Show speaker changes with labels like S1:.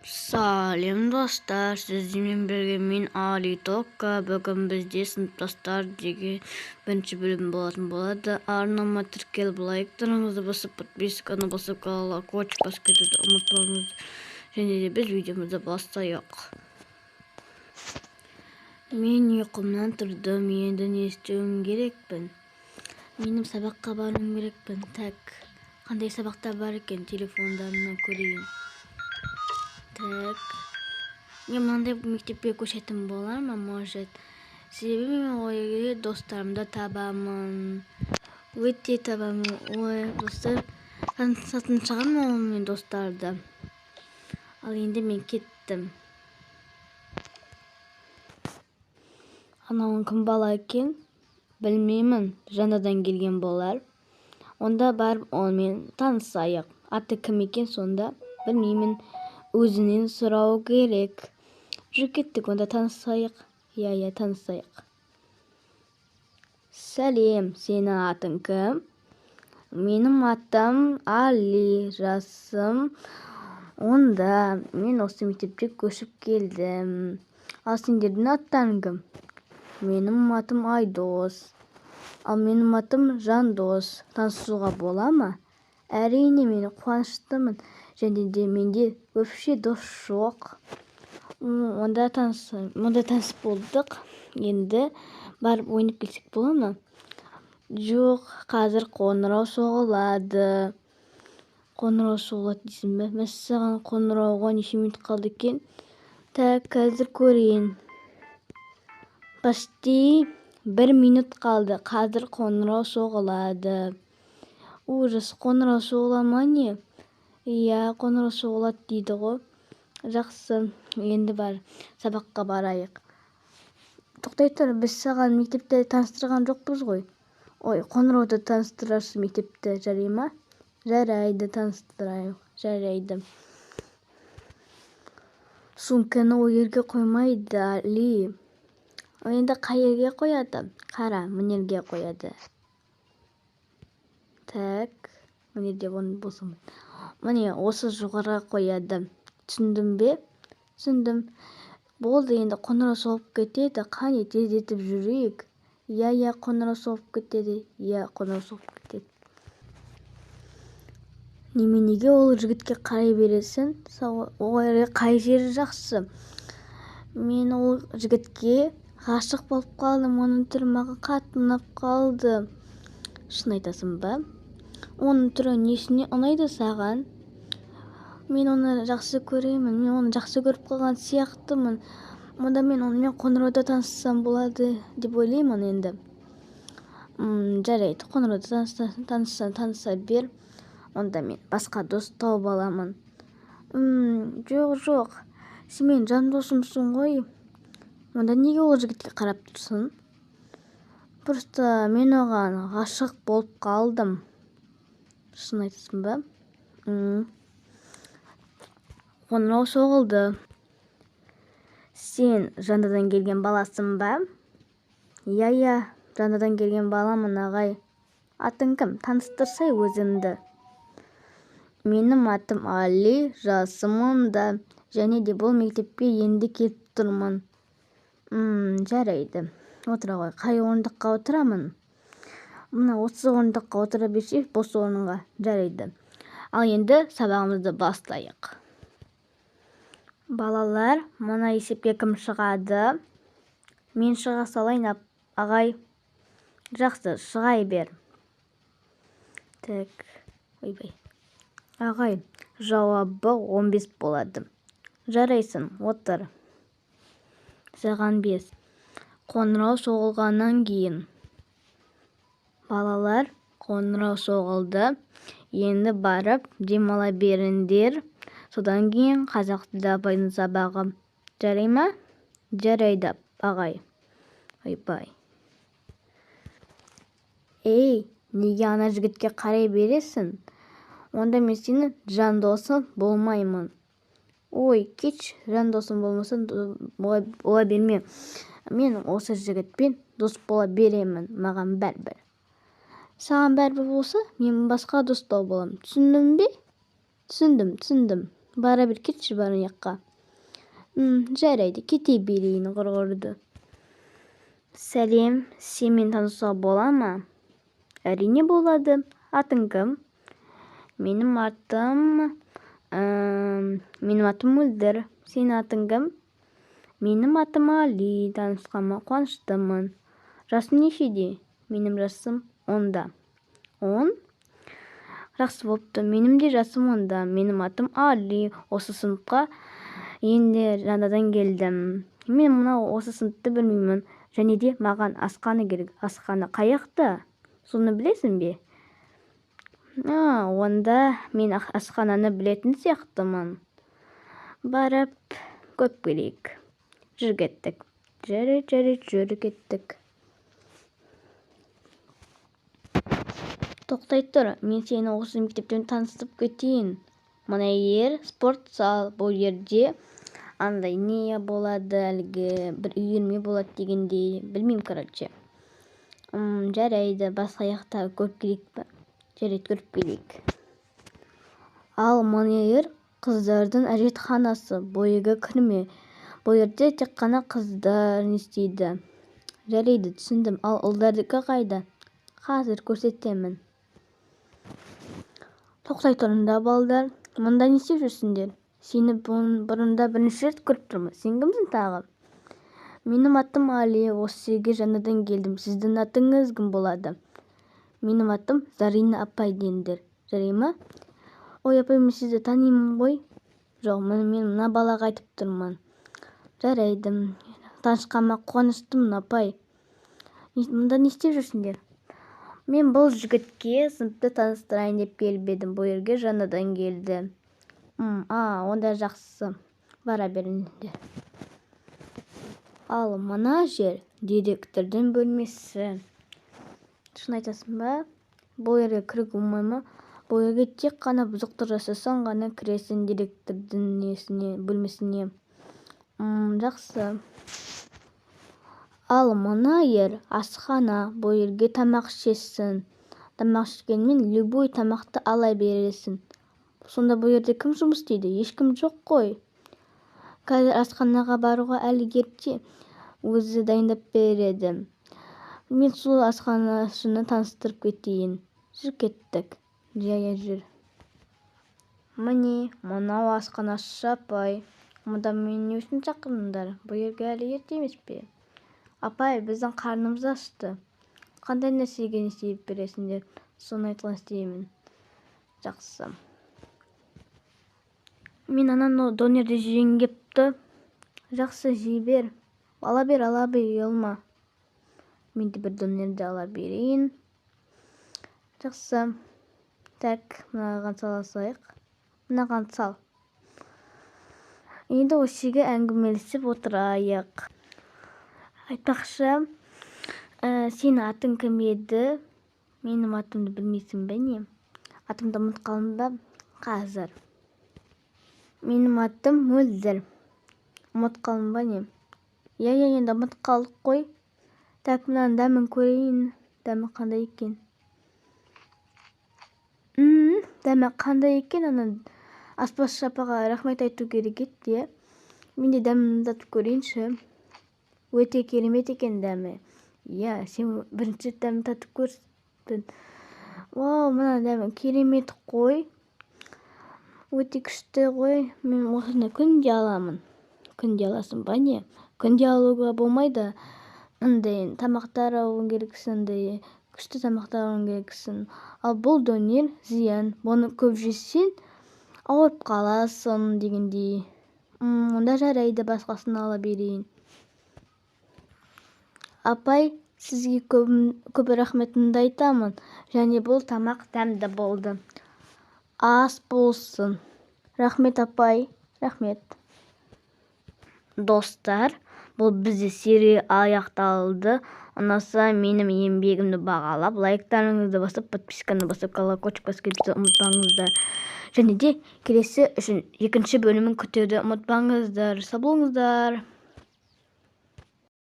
S1: Сәлем, достар! Сіздермен бірге мен, Али Тока. Бүгін бізде «Сыныптастар» деген бірінші бөлім болатын болады. Арнама тіркеліп, лайктарыңызды басып, подписканы басып, колокольчик басып кетуді ұмытпаңыздар. Және де біз видеомызды бастайық. Мен ұйқымнан тұрдым, енді не істеуім керекпін? Менің сабаққа баруым керекпін. Так, қандай сабақтар бар екен, телефондарынан көрейін. Так, мен мынандай мектепке көшетін болар ма, может? Себебі мен ол жерде достарымды табамын, өте табамын. Ой, достар, танысатын шығармын ол мен достарды. Ал енді мен кеттім. Анауың кім бала екен, білмеймін, жаңадан келген болар. Онда барып онымен танысайық. Аты кім екен сонда? Білмеймін, өзінен сұрау керек. Жүр, кеттік, онда танысайық. Иә, танысайық. Сәлем, сенің атың кім? Менің атым Али, жасым 10-да. Мен осы мектепке көшіп келдім. Ал сендердің аттарың кім? Менің атым Айдос. Ал менің атым Жандос. Танысуға бола ма? Әрине, мен қуаныштымын. Және де менде вообще дос жоқ. Онда таныс болдық. Енді барып ойнап келсек бола ма? Жоқ, қазір қоңырау соғылады. Қоңырау соғылады дейсің бе? Мәссаған, қоңырауға неше минут қалды екен? Так, қазір көрейін. Почти бір минут қалды. Қазір қоңырау соғылады. Ужас, қоңырау соғыла ма, не? Иә, қоңырау соғылады дейді ғой. Жақсы, енді бар, сабаққа барайық. Тоқтай тұр, біз саған мектепті таныстырған жоқпыз ғой. Ой, қоңырауда таныстырасыз мектепті, жарай ма? Жарайды, таныстырайық, жарайды. Сумканы ол жерге қоймайды, Али. Енді қай жерге қояды? Қара, мына жерге қояды. Так, мына жерде болсын. Міне, осы жоғарыға қояды. Түсіндің бе? Түсіндім. Болды, енді қоңырау соғып кетеді. Қане, тездетіп жүрейік. Иә, қоңырау соғып кетеді. Иә, қоңырау соғып кетеді. Неменеге ол жігітке қарай бересің? Ол қай жері жақсы? Мен ол жігітке ғашық болып қалдым. Оның түрі маған қатты ұнап қалды. Шын айтасың ба? Оның түрі несіне ұнайды саған? Мен оны жақсы көремін. Мен оны жақсы көріп қалған сияқтымын. Онда мен онымен қоңырауда таныссам болады деп ойлаймын енді. Жарайды, қоңырауда таныссаң, таныса бер. Онда мен басқа дос тауып аламын. Жоқ, сен менің жан досымсың ғой. Онда неге ол жігітке қарап тұрсың? Просто мен оған ғашық болып қалдым. Шын айтасың ба? Қоңырау соғылды. Сен жаңадан келген баласың ба? Иә, жаңадан келген баламын, ағай. Атың кім? Таныстырсай өзіңді. Менің атым Али, жасым 10-да. Және де бұл мектепке енді келіп тұрмын. Жарайды, отыра ғой. Қай орындыққа отырамын? Мына осы орындыққа отыра берсек, бос орынға. Жарайды. Ал енді сабағымызды бастайық. Балалар, мына есепке кім шығады? Мен шыға салайын, ағай. Жақсы, шыға бер. Так, ойбай. Ағай, жауабы 15 болады. Жарайсың, отыр. Саған 5. Қоңырау соғылғаннан кейін. Балалар, қоңырау соғылды. Енді барып демала беріңдер. Содан кейін қазақ тілі апайдың сабағы. Жарай ма? Жарайды, ағай. Ойбай. Ей, неге ана жігітке қарай бересің? Онда мен сенің жан досың болмаймын. Ой, кетші, жан досым болмасаң, бола берме. Мен осы жігітпен дос бола беремін, маған бәрібір. Саған бәрібір болса, мен басқа дос тауып аламын. Түсіндің бе? Түсіндім, түсіндім. Бара бер, кетші бар жаққа. Жарайды, кете берейін құрғырды. Сәлем, сенімен танысуға бола ма? Әрине болады. Атың кім? Менің атым, менің атым Мөлдір. Сенің атың кім? Менің атым Али. Танысқаныма қуаныштымын. Жасың нешеде? Менің жасым 10-да. 10? Жақсы болыпты. Менің де жасым 10-да. Менің атым Али. Осы сыныпқа енді жаңадан келдім. Мен мынау осы сыныпты білмеймін. Және де маған асхана керек. Асхана қаяқта? Соны білесің бе? Онда мен асхананы білетін сияқтымын. Барып көріп келейік. Жүр кеттік. Жарайды, жарайды, жүр кеттік. Тоқтай тұр, мен сені осы мектептен таныстырып кетейін. Мына жер спорт зал, бұл жерде андай не болады, әлгі бір үйірме болады дегендей, білмеймін, короче. Жарайды, басқа жақта көріп келейік пе? Жарайды, көріп келейік. Ал мына жер қыздардың әжетханасы, бұл жерге кірме. Бұл жерде тек қана қыздар не істейді. Жарайды, түсіндім. Ал ұлдардікі қайда? Қазір көрсетемін. Тоқтай тұрыңдар, балдар. Мұнда не істеп жүрсіңдер? Сені бұрында бірінші рет көріп тұрмын. Сен кімсің тағы? Менің атым Али, осы жерге жаңадан келдім. Сіздің атыңыз кім болады? Менің атым Зарина апай деңдер. Жарай ма? Ой, апай, мен сізді танимын ғой. Жоқ, мен мына балаға айтып тұрмын. Жарайды. Танысқаныма қуаныштымын, апай. Мұнда не істеп жүрсіңдер? Мен бұл жігітке сыныпты таныстырайын деп келіп едім. Бұл жерге жаңадан келді. Онда жақсы. Бара беріңдер. Ал мына жер директордың бөлмесі. Шын айтасың ба? Бұл жерге кіруге болмай ма? Бұл жерге тек қана бұзықтық жасасаң ғана кіресің директордың несіне, бөлмесіне. Жақсы. Ал мына жер асхана. Бұл жерге тамақ ішесің. Тамақ ішкенмен любой тамақты ала бересің. Сонда бұл жерде кім жұмыс істейді? Ешкім жоқ қой. Қазір асханаға баруға әлі ерте. Өзі дайындап береді. Мен сол асханашыны таныстырып кетейін. Жүр кеттік. Жая жүр. Міне, мынау асханашы апай. Мұнда мені не үшін шақырдыңдар? Бұл жерге әлі ерте емес пе? Апай, біздің қарнымыз ашты. Қандай нәрсеге не істеп бересіңдер? Соны айтқан істеймін. Жақсы. Мен ананы донерді жегім кепті. Жақсы, жей бер. Ала бер, ала бер, ұялма. Мен де бір донерді ала берейін. Жақсы. Так, мынаған сала салайық. Мынаған сал. Енді осы жерге әңгімелесіп отырайық. Айтпақшы, сенің атың кім еді? Менің атымды білмейсің бе не? Атымды ұмытып қалдым ба? Қазір. Менің атым Мөлдір. Ұмытып қалдым ба не? Иә, иә, енді ұмытып қалдық қой. Так, мынаның дәмін көрейін. Дәмі қандай екен? Дәмі қандай екен? Ана аспазшы апаға рахмет айту керек еді, иә. Мен де дәмін татып көрейінші. Өте керемет екен дәмі. Иә, сен бірінші рет дәмін татып көрдің. Вау, мына дәмі керемет қой. Өте күшті ғой. Мен осыны күнде аламын. Күнде аласың ба не? Күнде алуға болмайды. Андай тамақтар алуың керексің, андай күшті тамақтар алуың керексің. Ал бұл донер зиян. Бұны көп жесең ауырып қаласың дегендей. Онда жарайды, басқасын ала берейін. Апай, сізге көп рахметімді айтамын. Және бұл тамақ дәмді болды. Ас болсын. Рахмет, апай. Рахмет. Достар, бұл бізде серия аяқталды. Ұнаса менің еңбегімді бағалап, лайктарыңызды басып, подписканы басып, колокольчик басып кетуді ұмытпаңыздар. Және де келесі үшін екінші бөлімін күтуді ұмытпаңыздар. Сау болыңыздар.